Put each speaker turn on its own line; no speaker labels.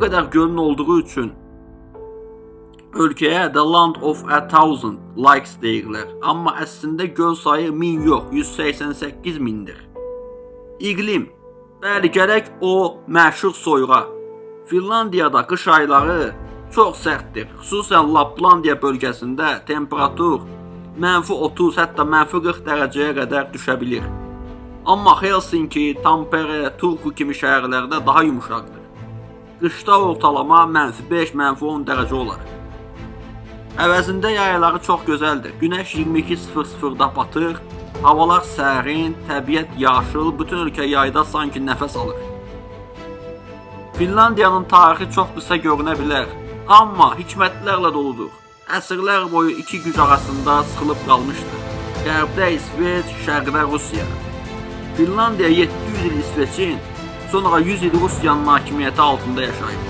Bu qədər gölün olduğu üçün ölkəyə The Land of a Thousand Lakes deyirlər. Amma əslində göl sayı 1000 yox, 188 mindir. İqlim. Bəli, gələk o məşhur soyuğa. Finlandiyada qış ayları çox sərtdir. Xüsusən Laplandiya bölgəsində temperatur -30, hətta -40 dərəcəyə qədər düşə bilir. Amma Helsinki, Tampere, Turku kimi şəhərlərdə daha yumşaqdır. Qışda ortalama -5, -10 dərəcə olar. Əvəzində yayları çox gözəldir. Günəş 22:00-da batır, havalar sərin, təbiət yaşıl, bütün ölkə yayda sanki nəfəs alır. Finlandiyanın tarixi çox qısa görünə bilər, amma hikmətlərlə doludur. Əsrlər boyu iki güc arasında sıxılıb qalmışdır. Qərbdə İsveç, şərqdə Rusiya. Finlandiya 700 il İsveçin, sonra 100 il Rusiyanın hakimiyyəti altında yaşayıb.